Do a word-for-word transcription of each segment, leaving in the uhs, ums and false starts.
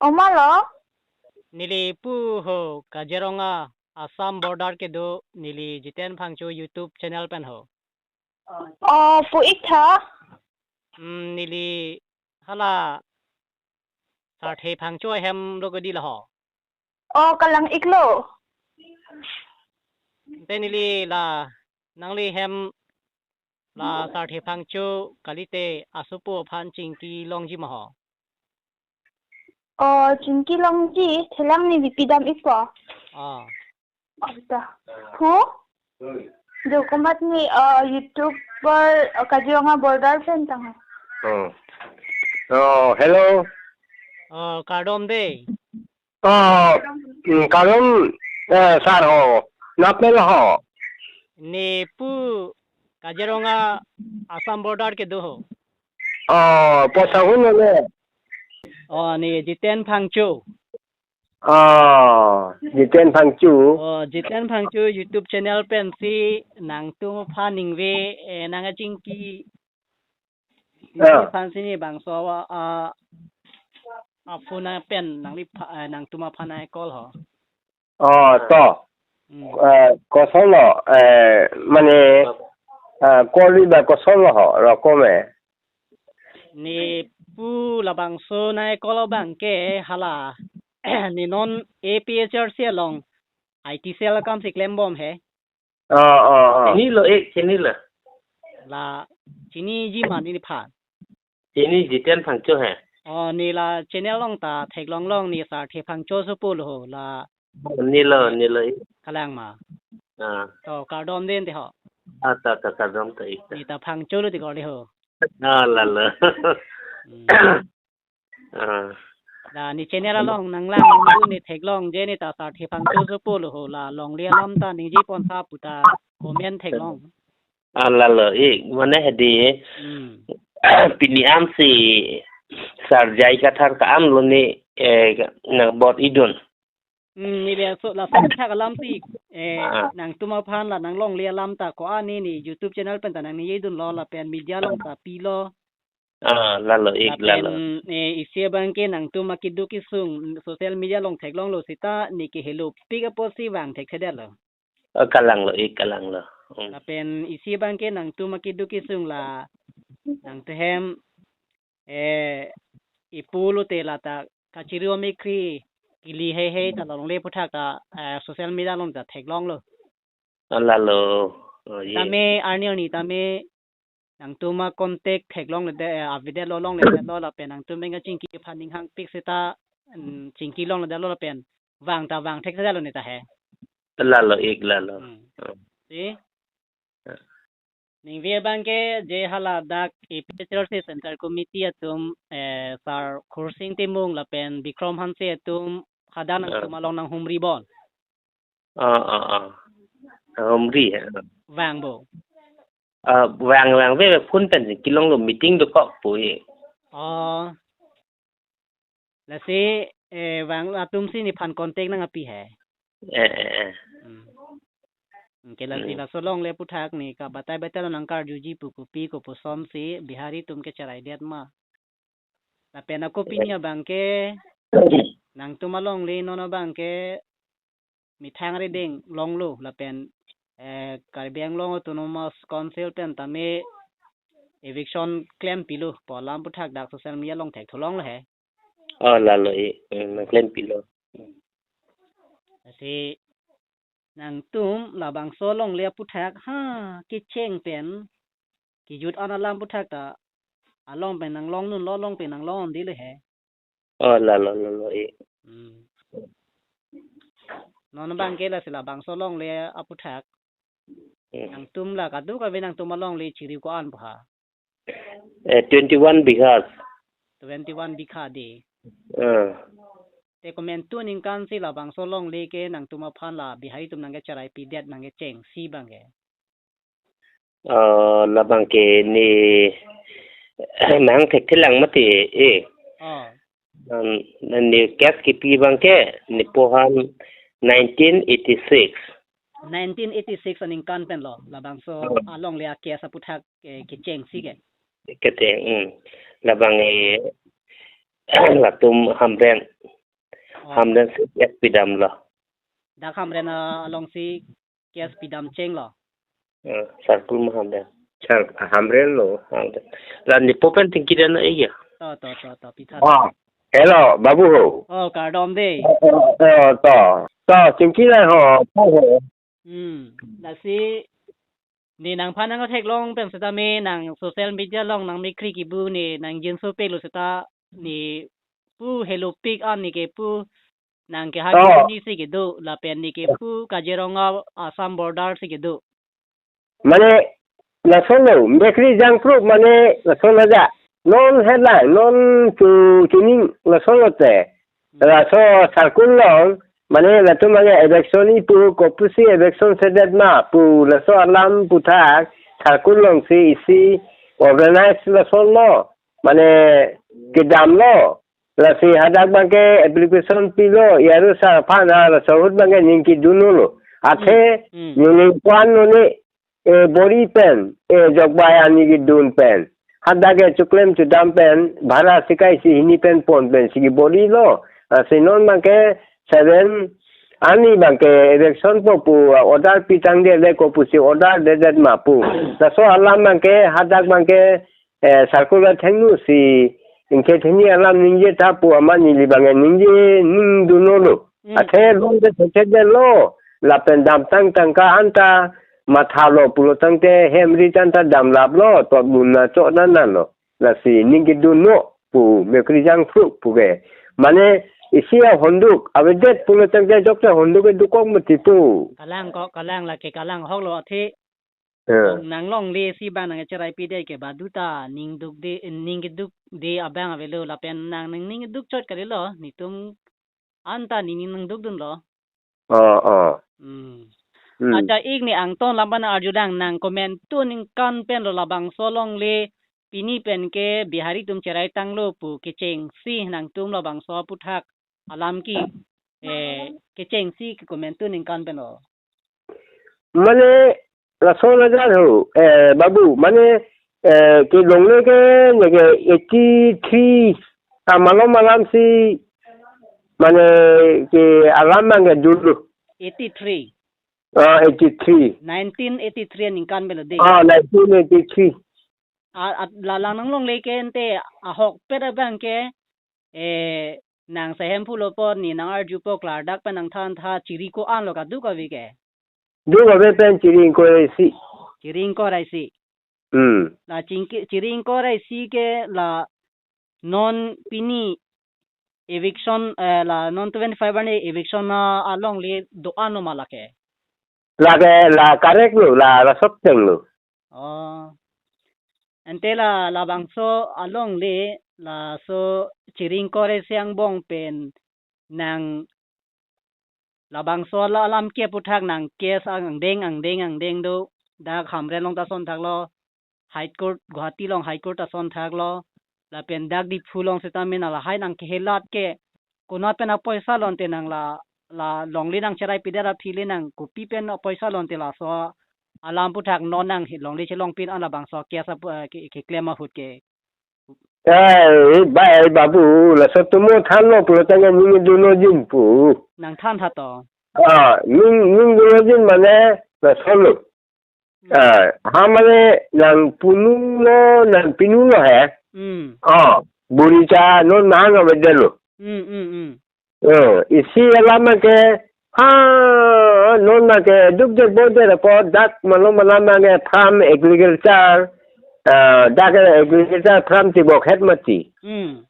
Oma lo? Neli pu ho Kaziranga Assam border kedo neli Jiten Phangcho YouTube channel pen ho. O, pu ik tha? Hmm, neli hala Sarthe Phangcho ahem lo kedi la ho. O, kalang ik lo. Te neli la nangli hem la Sarthe Phangcho kalite asopo aphan chingki longji ma ho. O, chingki longji, thelang neli pidam ikpo. O. Asta. Hu? Jo komat ni, uh, YouTuber, uh, Kaziranga border pen tang. O. O, hello. O, kardom de. O, mm, kardom, eh, sir ho. Nap me la ho? Ne pu Kaziranga Assam border kedo ho. O, pu sang heno ne? O, ne Jiten Phangcho. O, Jiten Phangcho. O, Jiten Phangcho YouTube channel pensi nangtum aphan ningve, eh, nangkachingki Ah. Aphan si ne bangso a, a, a phone pen nangli pha-, eh, nangtum aphan nang call ho. O, to. Hmm. Eh, koson lo, eh, mane, eh, call ri ba koson lo ho, rokom e. Ne pu labangso nang call abang ke hala, ne non A P H R C along I T cell akam si klembom he. O, o, o. Chini lo, eh, chini lo. La, chiniji ma neliphan? Chini Jiten Phangcho he. O, ne la channel along ta theklong long ne Sarthe Phangcho asopo lo ho la. Ne lo, ne lo, eh. Kalang ma. Ah. To, kardom de te ho. Ah, ta, ta, kardom ta ik ta. Ne ta Phangcho lo ti kor de ho. Ah, la, la. Hmm. Ah. La ne channel along nanglang nangpu ne theklong je ne ta Sarthe Phangcho asopo lo ho la longle alam ta ningje pon tha pu ta comment theklong. Ah, la lo, eh, mane hedi. Hmm. Pini am si Sar J I Kathar ka am lo ne, eh, nang bot idun. Hmm, ne le so la so thak alam si, eh, ah, nangtum aphan la nang longle alam ta ko-an ne ne YouTube channel pen ta nang ningje dun lo lapen media along ta pilo. Ah, la lo ik, la lo. Lapen, eh, isi abang ke nangtum akeduk kesung social media along theklong lo seta ne ke helopik apotsi vang thekthedet lo. Ah, kalang lo ik, kalang lo. Hmm. Lapen isi abang ke nangtum akeduk kesung la nangtum hem, eh, ipu lo te la ta kachiri omekri kili heihei ta longle aputhak ta, eh, social media along ta theklong lo. Ah, la lo. O, ye. Tame arni arni tame nangtum acontact theklong le de, eh, avedet lo longle det lo lapen nangtum pen kachingki aphan ning hangpik seta, mm, chingki longle det lo lapen vang ta vang thekthedet lo ne ta he. La lo ik, la lo. Hmm. Hmm. Si? Ah. Ningve abang ke je hala dak A P H R C Central Committee atum, eh, Sar Khursing Timung lapen Bikrom Hanse atum hadak nangtum along nanghumri bom. Ah, ah, ah. Humri, ah. Vang bo. Ah, vang, vangve phone pen kelong lo meeting dokok pu e. O. Lasi, eh, vang atum si nephan contact nangpi he. Eh, eh, eh. Hmm. Anke lasi, hmm, laso longle aputhak ne kabatai batai lo nangkarjuji pu kopi kopuson si Bihari atum ke cherai det ma. Lapen ako pini, eh, abang ke nangtum alongle non abang ke methang rideng longlo lapen, eh, Karbi Anglong Autonomous Council pen tame eviction klempilo pu alam aputhak dak social media along thekthu longlo he. O, la lo e, eh, nang klempilo. Lasi nangtum labangso longle aputhak ha kecheng pen kejut an alam aputhak ta along pen nanglong dun lo, along pen nanglong dun lo he. O, la lo, la lo e. Hmm. Non abang ke lasi labangso longle aputhak. Hmm. Nangtum la kadokave nangtum alongle chiri ko-an pu ha? Eh, twenty-one bighas. Twenty-one bigha de. Ah. Te komantu aningkan si labangso longle ke nangtum aphan la Bihari atum nangkecherai pidet nangkechengsi abang ke? Ah, labang ke ne nang thekthelang mati e. O. Um, ne case kipi abang ke nepo aphan nineteen eighty-six. Nineteen eighty-six aningkan pen lo labangso, hmm, alongle a-case aputhak, eh, kechengsi ke? Kecheng, hmm. Labang e, latum Hamren. Oh. Hamren si case pidamlo. Dak Hamren, ah, alongsi case pidam chenglo. Eh, Sarkul ma Hamren. Sar Hamren lo. Hamren. La nipo pen tingki dan na iya. To, to, to, to, pitha. Oh. Hello, Babu ho. Oh, kardom de. Oh, oh, oh, to. To, tingki dan ho, po ho. Hmm. Lasi ne nangphan nangtheklong pen setame nang social media along nang mikri kibu ne nang jinso peklo seta ne pu helopik an ne ke pu nang ke Oh. Hagi ni si kedo lapen ne ke pu Kaziranga Assam border si kedo. Mane, lason lo, mikri jangpro, mane, lason aja. Non headline, non chu, chuning, lason lote. Laso Sarkul along, mane, latum mane, eviction ni pu, kopusi eviction sedet ma, pu, laso alam puthak, Sarkul alongsi isi, organize lason lo, mane, kedamlo, lasi hadak abangke application pilo, yaru sarphan ha, laso ahut abangke ning kedun lo. Athe, Hmm, hmm. Nining kwan lo ne, eh, bori pen, eh, jokbai ani kedun pen. Hadak ke chuklem chudam pen, bhara sikai si hini pen pon pen si kebori lo. Lasi non abangke seven ani abangke eviction po pu order pitang de le kopusi order dedet ma pu. Laso alam abangke, hadak abangke, eh, Sarkul athengno si ingke theni alam ningje tha pu amat neli abangke ningje ning dunlo. Hmm. Athe longte thekthe detlo. Lapen damtang tangka anta mathalo pulo tangte hem ri tanta damlaplo, to dun na cho dan na lo. Lasi ning kedun no pu mikri jangpro pu ke. Mane isi ahonduk avedet pulo tangte jokte ahonduk ke dukok mati pu. Kalang ko, kalang lake kalang hok lo athe. Eh. Nang longle si abang nang cherai pide ke badu ta ning duk de, ning keduk de abang avelo lapen nang nang ning duk chot kalilo, netum anta nening nang duk dunlo. Oh, oh. Hmm. Hmm. Acha ik ne angton lam pen arjudang nang komantu ningkan pen lo labangso alongle pini pen ke Bihari atum cherai tanglo pu kechengsi nangtum labangso aputhak alam ke, eh, kechengsi ke komantu ningkan pen lo. Mane lason aja ho, eh, Babu, mane, eh, ke longle ke ne ke eighty three ta malom alam si, mane ke alam abangke dulu. Eighty three. Ah, eighty three. Nineteen eighty three aningkan pen lo de. Ah, nineteen eighty three. A, at, la lang nang longle ke ante ahokpet abangke, eh, nang sehemphu lo po ne nang arju po klardak pen nang thantha chiri ko-an lo kaduk ave ke. Duk ave pen chiri ingkoi ra isi. Chiri ingkoi ra isi. Hmm. La chingki, chiri ingkoi ra isi ke la non pini eviction, eh, la non twenty-five arni eviction na alongle do-an lo ma lake. Lake la correct lo, la, la soteng lo. Oh. Ante la, labangso alongle, laso chiri ingkoi ra isi angbong pen nang labangso la alam ke aputhak nang case angdeng, angdeng, angdeng do, dak Hamren along ta asonthak lo, High Court, Guwahati along High Court ta asonthak lo, lapen dak Diphu along setame nang lahai nang kehelat ke, konat pen apoisa lo ante nang la, la longle nang cherai pide ra phile nang kopi pen apoisa lo ante laso alam aputhak non nang he longle chelong pin an labangso case ap, eh, ke, keklem ahut ke. Eh, eh, bai, Babu, laso tumo thanlo pulo tangte ning dunlo jin pu. Nang thantha to. Ah, ning, ning dunlo jin mane lason lo. Hmm. Ah, ha mane nang punu lo, nang pinu lo he. Hmm. Ah, buri cha non mahang avedetlo. Hmm, hmm, hmm. Eh, isi alam ke, ha, non abangke duk de bo de ko dak malom alam abangke farm agriculture, eh, dak agriculture farm ti bokhet mati. Hmm.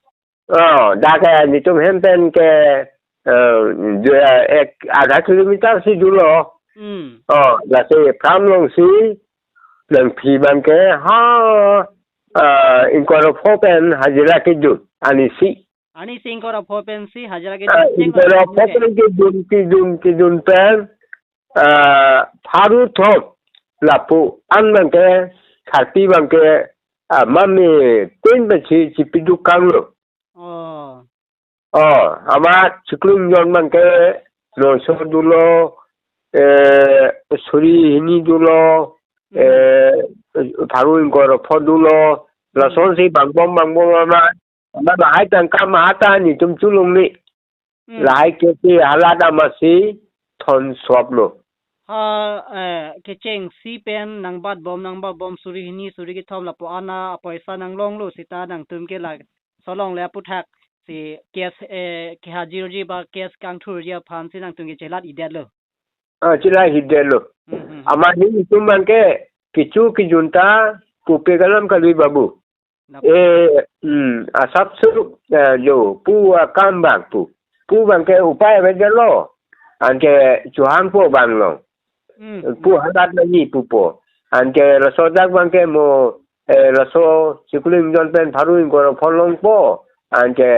Oh, dak netum hem pen ke, eh, dua, ek, adha kilometer si dolo. Hmm. Oh, lasi farm alongsi, nangpi abangke, ha, eh, ingkoi ra pho pen hajira kedun, arnisi. Arnisi ingkoi ra pho pensi hajira ke Ah, cheng ingkoi ra pho pen kedun, kedun, kedun pen, ah, pharo thom lapu an abangke, thirty abangke, ah, mame tin pensi chipiduk kanglo. Oh. Oh, amat chiklum jon abangke, noso dolo, eh, suri hini dolo, Hmm. eh, pharo ingkoi ra pho dolo, lasonsi bangbom, bangbom amat, amat lahai tangka maha ta netum cholongle. Hmm. Lahai kesi halat amatsi thon sop lo. Ha, eh, kechengsi pen nangbat bom, nangbat bom suri hini, suri kethom lapu-an apoisa nanglonglo seta nangtum ke laso alongle aputhaksi case, eh, kehajirji ba case kangthurji aphansi nangtum ke chelat-idetlo. Ah, chelat-idetlo. Hmm, hmm. Amat nelitum abangke kecho kejun ta pupe alam kali, Babu. Nap- Eh, hmm, asapso, eh, jo, pu akam abang pu. Pu abangke upai avedetlo. Anke chohangpo abang along. Hmm, pu hmm. Halat lagi pupo. Anke laso dak abangke mo, eh, laso chiklo ingjon pen pharo ingkoi ra pholongpo. Anke,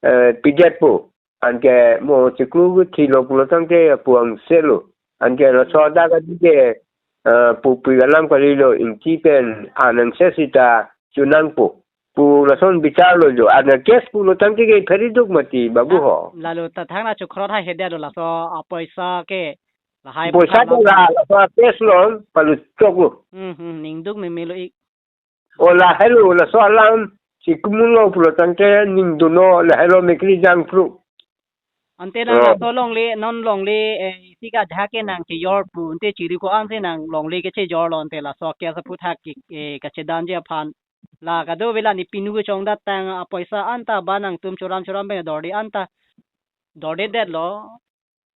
eh, pidetpo. Anke mo chiklo kethilo pulo tangte apuang selo. Anke laso dak atike, eh, pupe alam kalilo, ingti pen anang se seta chonangpo pu lason bicharlo jo. Anke case pulo tangte ke pheriduk mati, Babu ho. Lalo ta thang na chukhrot hai hede lo laso apoisa ke lahai apoisa puthak ke la, laso case lo palu choklo. Hmm, hmm, ningduk memelo ik. O lahelo, laso alam si kumlo pulo tangte ningdunlo, lahelo mekri jangpru. Ante nang Oh. Laso longle, non longle, eh, isi ke adha ke nang chejor pu, ante chiri ko-an si nang longle kechejorlo, ante laso case aphuthak ke, eh, kachedamji aphan. La kadokave la ne pinu kechongdat tang apoisa anta ba nangtum choram choram pen dorde anta. Dordedetlo.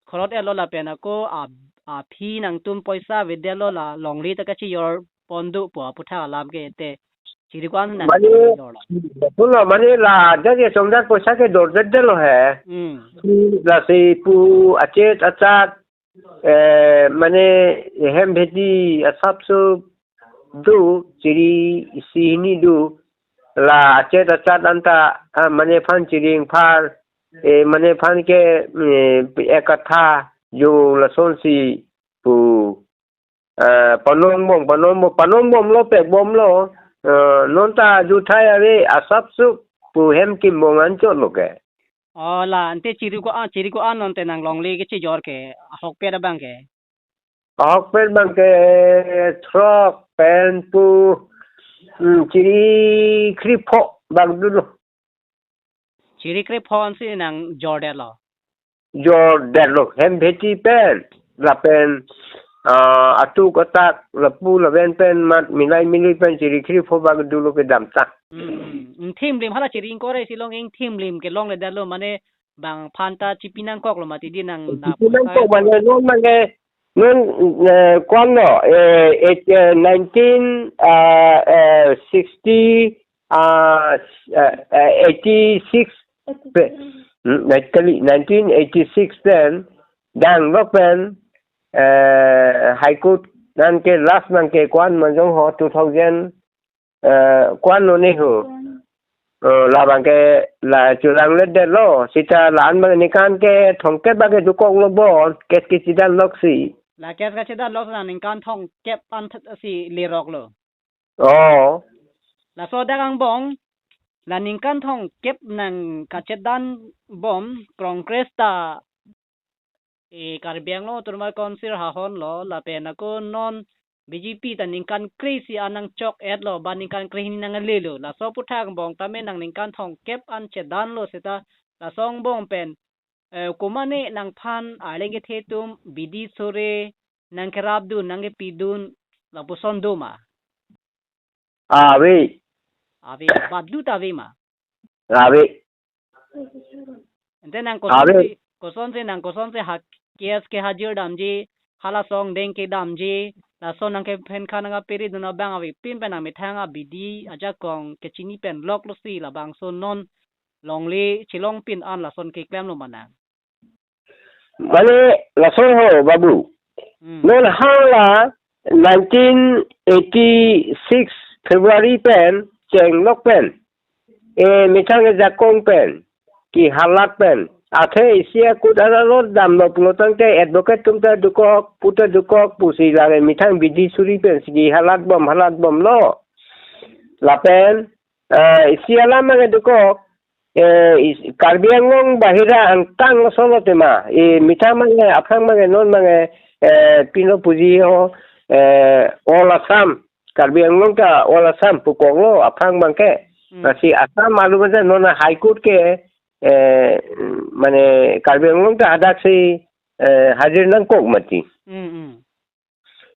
Khorot-etlo lapen ako a, aphi nangtum poisa avedetlo la longle ta kachejor pon do pu aphuthak alam ke te. Chiri ko-an nang Mane, chejorlo. Pulo mane la dak kechongdat poisa ke dordedetlo he. Hmm. Lasi pu achet achat, eh, mane hem bheti asapso do, chiri isi hini do, la achet achat anta, ah, mane aphan chiri ingphar, eh, mane aphan ke, eh, ekatha jo lasonsi pu, eh, panom bom, panom bom, panom bomlo, pek bomlo, eh, non ta juthai ave asapso pu hem kimbong anchotlo ke. Oh, la ante chiri ko-an, chiri ko-an non te nang longle kechejor ke, ahokpet abang ke. Ahokpet abangke throk pen pu, hmm, chiri krepho bak dolo. Chiri krepho ansi nang jordetlo. Jordetlo. Hem bheti pen, lapen, ah, atuk atak, lapu lapen pen mat milai mili pen chiri krepho bak dolo kedam ta. Hmm, hmm. Ingthimlim hala chiri ingkoi ra isi along ingthimlim ke longledetlo mane bang aphan ta chipi nangkoklo mati di nang na chipi nangkok pulsa mane non mane non, eh, kuan lo, eh, eight, eh, nineteen, ah, eh, sixty, ah, eh, eh, eighty-six pe, hmm, actually, nineteen eighty-six pen, dang lo pen, eh, High Court nang ke last nang ke kuan manjong ho two thousand, eh, kuan lo ne ho. Eh, labang ke la chulangledetlo, sita la-an abang ningkan kethom kep abang ke dokoklo bo, case kechedan loksi. La case kechedan lok la ningkan thom kep an th-, si leroklo. Oh. Laso dak angbong, la ningkan thom kep nang kachedan bom, Congress ta e Karbi Anglong Autonomous Council hahon lo, lapen ako non B J P ta ningkan kre-isi an nangchok-etlo, ba ningkan krehini nanglelo. Laso aphuthak angbong tame nang ningkan thom kep an chedanlo seta, laso angbong pen, eh, komane nangphan arleng kethe atum bidi sore nangkerapdun, nangkepidun, lapuson do ma? Ave. Ave, batlu ta ave ma? Ave. Ante nang kosonsi, kosonsi nang kosonsi ha case kehajir damji, hala song deng kedamji, laso nangkephenkha nangkaperidun abang avepin pen nangmethang abidi ajakong kechini pen loklosi labangso non longle chelongpin an lason keklemlo ma nang? Mane lason ho, Babu. Hmm. Non hala nineteen eighty-six February pen chenglok pen, e methang ajakong pen, kehalat pen, athe isi akut alalot damlo pulo tangte advocate atum ta dokok, pu ta dokok pusi lake methang bidi suri pensi kehalat bom, halat bomlo. Lapen, eh, isi alam abang ke dokok, eh, is-, Karbi Anglong bahira angtang solo tema. Eh, methang abang ke, aphrang abang ke, non abang ke, eh, pino puji ho, eh, All Assam. Karbi Anglong ta All Assam pukoklo, aphrang abang ke. Hmm. Lasi Assam alu abang ke non High Court ke, eh, mane Karbi Anglong ta hadak si, eh, hajir nangkok mati. Mm, mm.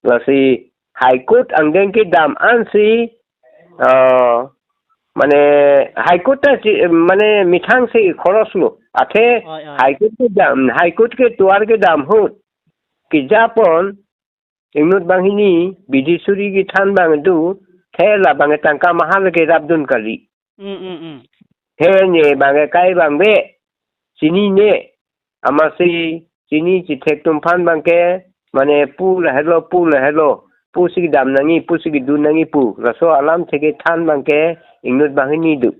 Lasi High Court angdeng kedam ansi, eh, mane High Court ta si, mane methang si khoros lo. Athe Oi, oi. High Court kedam, High Court ke tovar kedam ahut kejapon inut banghini bidi suri kethan abang do, the labang tangka mahal kerapdun kali. Mm, mm, mm. He ne abang kai abang be, chinine, amatsi chini chithek atum aphan abangke, mane pu lahelo, pu lahelo, pusi kedam nangji, pusi kedun nangji pu, laso alam theke than abangke inut banghini do.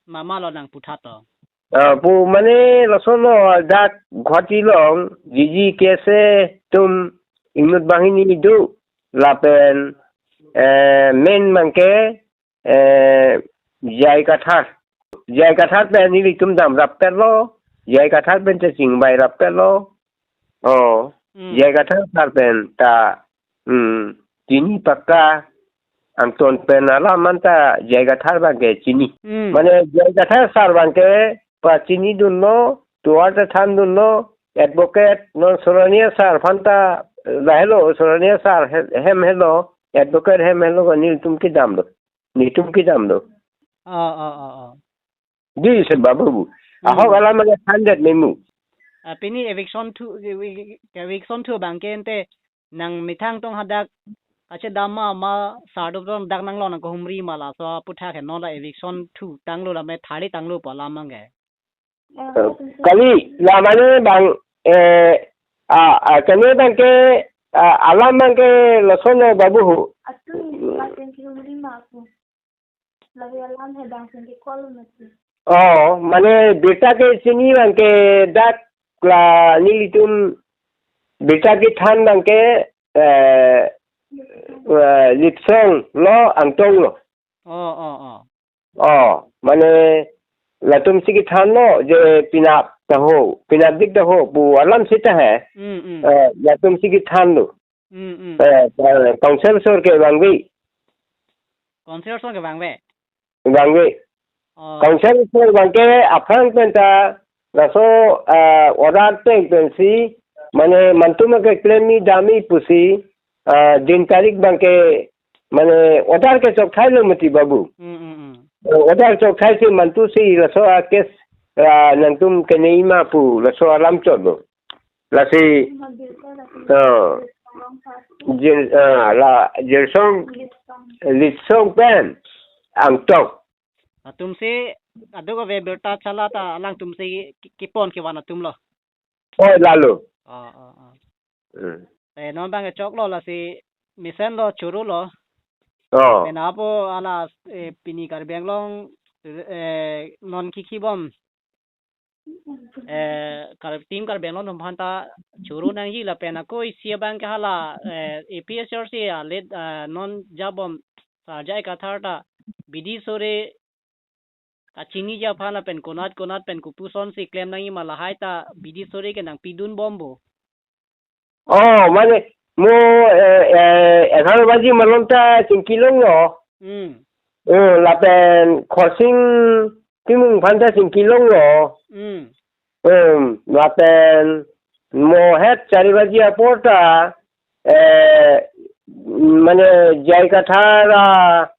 Mama lo nang puthat to. Ah, pu mane laso lo dak Guwahati along, G G K S A atum inut banghini do, lapen, eh, main abangke, eh, J I Kathar. J I Kathar pen nelitum damrap pet lo, J I Kathar pen ta chingvai rap pet lo. Oh, Hmm. J I Kathar sar pen ta, hmm, chini pakka, angton pen alam anta J I Kathar abangke chini. Hmm. Mane J I Kathar sar abangke pachini dunlo, tovar ta than dunlo, advocate non Sorania sar aphan ta lahelo, Sorania sar he-, hem helo, advocate hem helo, nelitum kedam do. Nelitum kedam do. Oh, oh, oh, oh. Di se babu. Ahok Hmm. alam abangke thandet memu. Ah, pini eviction thu, evi-, eviction thu abangke ante nang methang tong hadak kachedam ma, ma sar atum tong dak nanglong nangkehumri ma, laso aphuthak ke non la eviction thu tanglo, la me thari tanglo pu alam abangke. Eh, kali, la mane abang, eh, ah, ah, kene abangke, ah, alam abangke lason lo babu ho. Atu, paten kehumri ma pu. Lagi alam he bang sing ke call mati. Oh, mane birta kechini abangke dak la nelitum birta kethan abangke, eh, eh, Litsong lo Angtong lo. Oh, oh, oh. Oh, mane latum si kethan lo je penap ta ho, penapdik ta ho pu alam seta he. Hmm, hmm. Eh, latum si kethan lo. Hmm, hmm. Eh, eh, council asor ke vangve. Council asor ke vangve? Vangve. Oh. Council asor abangke aphrang pen ta laso, eh, order ateng pensi, mane mantum ke klemji damji pusi, eh, din tarik abangke, mane order ke chokthai lo mati babu. Hmm, hmm, hmm. Eh, order chokthai si mantu si laso a case, eh, nangtum kenei ma pu laso alam chot lo. Lasi, ah, Jir-, ah, la, Jirsong, Litsong pen, Angtong. Atum si, aduk ave birta chala ta alangtum si ki-, kepon kevan atum lo. Oh, lalo. Oh, oh, oh. Hmm. Eh, non abang choklo lasi mesen lo choro lo. Oh. Pena apo hala, eh, pini Karbi Anglong, eh, non kikhibom eh, Kar-, team Karbi Anglong atum aphan ta choro nangji lapen ako isi abangke hala, eh, A P H L C a late, eh, non jabom Sar J I Kathar ta bidi sore kachiniji aphan lapen konat konat pen kopuson si klem nangji ma lahai ta bidi sore ke nangpidun bompo. Oh, mane mo, eh, eh, egharo baji malom ta chingki longlo. Hmm. Eh, lapen Khorsing Timung aphan ta chingki longlo. Hmm. Hmm, lapen mo het chari baji apor ta, eh, mane J I Kathar a,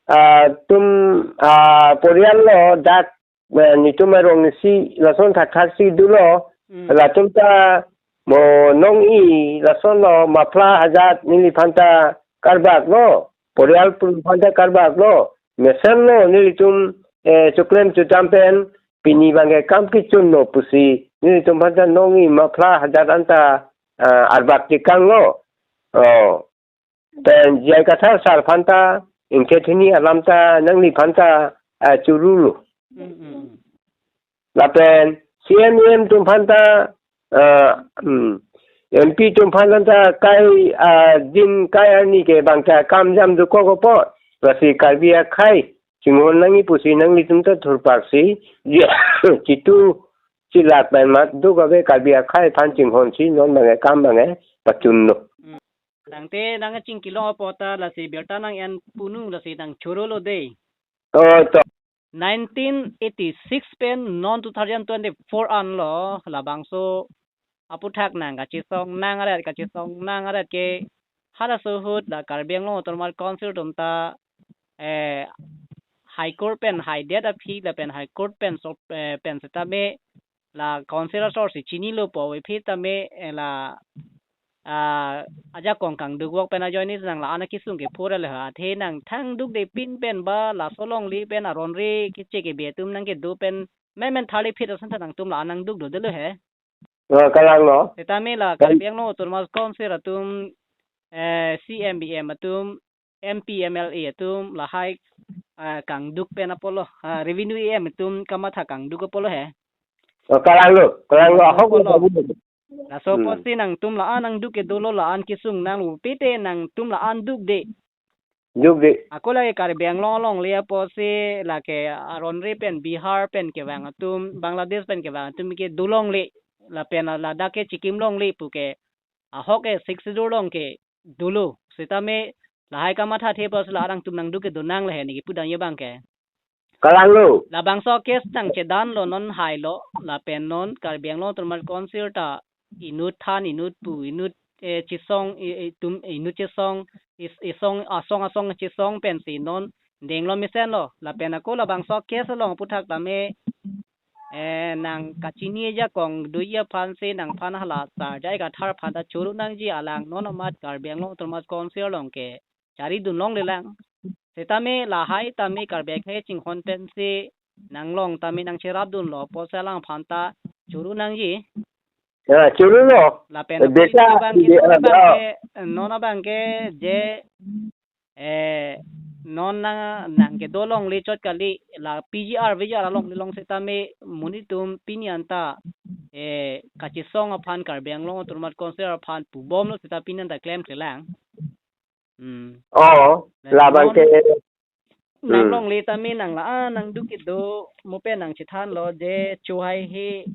ah, atum, ah, porial lo dak, eh, netum arong isi lason thakthak si dolo. Hmm. Latum ta mo nong-i lason lo, maphla hajat neliphan ta karbak lo. Porial pun aphan ta karbak lo. Mesen lo nelitum, eh, choklem chodam pen pini abangke kam kechun lo pusi nelitum aphan ta nong-i maphla hajat anta, eh, arbak tekang lo. Oh. Pen J I Kathar sar aphan ta ingkethini alam ta nangliphan ta, ah, choro lo. Mm, mm, mm. Lapen C M, E M atum aphan ta, ah, mm, M P atum aphan ta kai, ah, din kai arni ke bang ta kam jam dokok apot. Lasi Karbi akhei chinghon nangji pusi nanglitum ta thurpak si, chitu chilak pen mat duk ave Karbi akhei aphan chinghon si non abangke kam abangke pachun lo. Mm. Tangte nang chingki long apot ta lasi birta nang-en punu lasi nang choro lo dei. Oh, to. nineteen eighty-six pen non two thousand twenty-four anlo labangso aputhak nang kachesong nang arat, kachesong nang arat ke halaso ahut la Karbi Anglong Autonomous Council atum ta, eh, High Court pen haidet aphi lapen High Court pen so, eh, pen setame la Council asor si chinilo pu aphi tame, eh, la, ah, ajakong kangduk vok pen ajoine nang la-an akesung kepho ra le ha. Athe nang thangdukde pin pen ba laso longle pen aron re keche kebe atum nangkedo pen menmen tharli phit ason ta nangtum la-an nangduk dodelo he. Oh, kalanglo. Setame la Kal- Karbi Anglong Autonomous Council atum, eh, C M, B M atum, M P, M L A atum lahai, ah, kangduk pen apotlo, ah, revenue E M atum kamatha kangduk apotlo he. Oh, kalanglo, kalanglo, ahok lo, apotlo. Laso Hmm. apotsi nangtum la-an nangduk kedolo, la-an kesung nanglo pite nangtum la-an dukde. Dukde. Ako lake Karbi Anglong alongle apotsi lake aron re pen Bihar pen kevang atum, Bangladesh pen kevang atum ke dolongle, lapen ladak ke chikim longle puke ahok ke Sixth Schedule along ke dolo. Setame lahai kamathathe apotsi la nangtum nangduk kedo nang le he ne kepudam ye abang ke. Kalanglo. Labangso case nangchedanlo, non hailo, lapen non Karbi Anglong Autonomous Council ta inut than, inut pu, inut, eh, chesong, i-, itum, inut chesong, is-, isong, asong, asong chesong pensi non denglo mesenlo, lapen ako labangso case along aputhak tame, eh, nang kachini ajakong doji aphansi nangphan hala Sarjai Kathar aphan ta choro nangji, alang non amat Karbi Anglong Autonomous Council along ke charidun longle lang. Setame lahai tame Karbi akhei chinghon pensi nanglong tame nangcherapdunlo apotsi alangphan ta choro nangji. Ya, chorolo. Lapen Eh, aphi beta, non abang ke, dia, non abang ah. ke, non abang ke je, eh, non nang, nangkedo longle chot kali, la P G R, V G R alongle long setame monit atum pini anta, eh, kachesong aphan Karbi Anglong Autonomous Council aphan pubomlo seta pini anta klemkle lang. Hmm. Oh, Lapen labang non ke. Hmm. Nanglongle tame nang la-an nangduk kedo, mo pen nangchethanlo je cho haihe,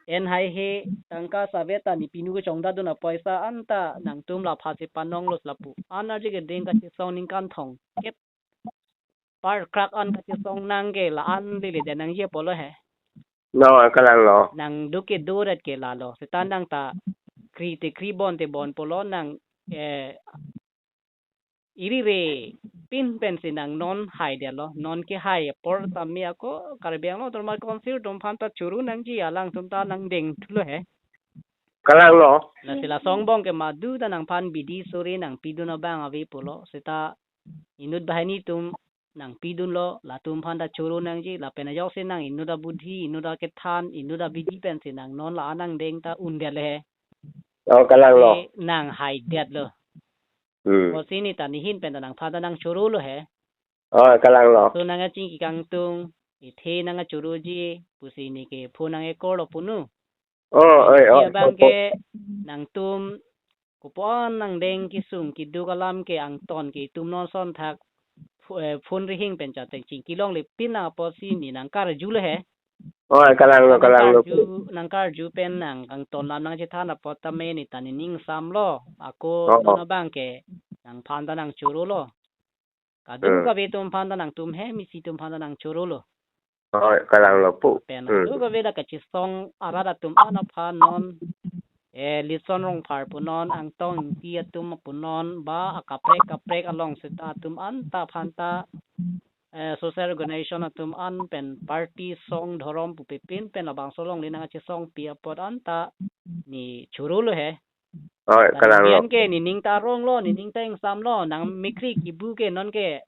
en haihe, tangka save ta ne pinu kechongdatdun apoisa anta nangtum laphansi panonglo lapu. An arje kedeng kachesong ningkan thomkep par krak an kachesong nang ke la-an lele de nangji apotlo he. No, kalanglo. Nangduk kedo ret ke lalo. Seta nang ta kri te kri bon te bon pulo nang, eh, iri re pin pensi nang non haidetlo. Non kehai apor tame ako Karbi Anglong Autonomous Council atum aphan ta choro nangji, alangtum ta nangdeng thulo he. Kalanglo. Lasi lason angbong ke madu ta nangphan bidi sore nangpidun abang ave pulo. Seta inut banghini atum nangpidunlo, latum aphan ta choro nangji, lapen ajoksi nang inut abudhi, inut akethan, inut abidi pensi nang non la-an nangdeng ta undetlo he. Oh, kalanglo. Si nang haidetlo. Hmm. Apotsi ne ta nehin pen ta nangphan ta nangchorolo he. Oh, kalanglo. So nang achingki kangtung, ithe nangkachoroji, pusi ne ke phone nang-ekorlo punu. Oh, oi, oh, Iya abang oh, oh. ke nangtum kopuan nangdeng kesung keduk alam ke angton ke itum non ason thak pho-, eh, phone rihing pen chateng chingki longle pin apotsi ne nangkarjulo he. Oh, kalanglo, kalanglo. Nangkarju, nangkarju pen nang angton lam nangchethan apot tame ne ta nening samlo. Ako Oh, oh. non abang ke nangphan ta nangchorolo. Kadokave Hmm. atum aphan ta nangtum hem isi atum aphan ta nangchorolo. Oh, kalanglo pu. Pen Hmm. kadokave la kachesong arat atum an aphan non, eh, Litson Rongphar punon, Angtong Ingti atum punon, ba akaprek kaprek along seta atum anta aphan ta, eh, social organization atum an pen party song dhorom pupe pin pen labangso alongle nangkachesongpi apot anta ne chorolo he. Oh, kalanglo. Lapen ke nening ta aronglo, nening ta ingsamlo, nang mikri kibu ke non ke,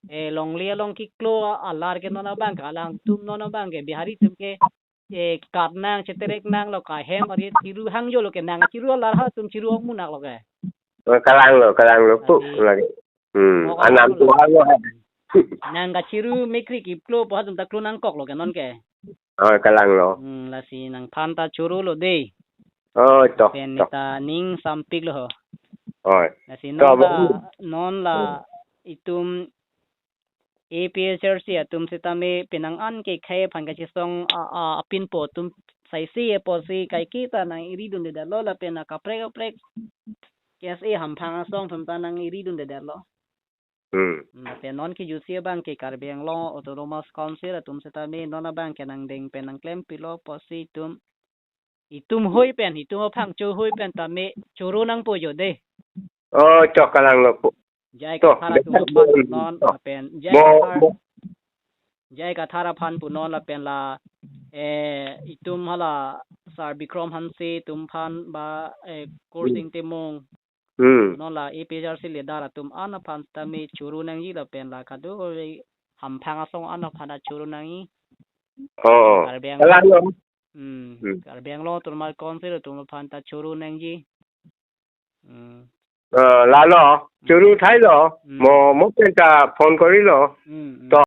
eh, longle along kiklo alar ke non abang ke, alangtum non abang ke, Bihari atum ke, eh, kat nang, cheterek nanglo, kahem ari chiru hangjolo ke nang chiru alar ha atum chiru ong munak lo ke. Oh, kalanglo, kalanglo pu Ati. lagi. Hmm, Oh, anam kalanglo. tu halo. Nang kachiru mikri kiplo pu ha atum ta klo nangkoklo ke non ke. Oh, kalanglo. Hmm, lasi nangphan ta chorolo de. Oh, to, Pen to. ne ta ning sampiklo ho. Oh. Lasi To, non ta babu. non la Hmm. itum A P H L C atum sitame penang an ke khai aphan kachesong a, a, apinpo atum saisi apotsi kaiketa nang-iridundedetlo lapen akaprek kaprek K S A hamphang asong atum ta nang-iridundedetlo. Hmm. Hmm, lapen non kejutsi abang ke Karbi Anglong Autonomous Council atum setame non abang ke nangdeng pen nangklempilo pusi itum, itum hui pen, itum aphang cho hui pen tame choro nangpo jo de. Oh, chok kalang lo po. J I To, Kathar atum betul, aphan betul. Non To. Lapen J I Mo, Kathar, mo. J I Kathar aphan punon lapen la, eh, itum hala Sar Bikrom Hanse atum aphan ba, eh, Kursing Timung. Hmm. Non la A P H L C leader atum an aphan tame choro nangji lapen la kado hamphang asong an aphan ta choro nangji. Oh. Karbi Anglong. Kalang lo. Hmm. Hmm. Karbi Anglong Autonomous Council atum aphan ta choro nangji. Hmm. Ah, lalo, choro thailo. Hmm. Mo, mo pen ta phone korilo. Hmm, hmm. To.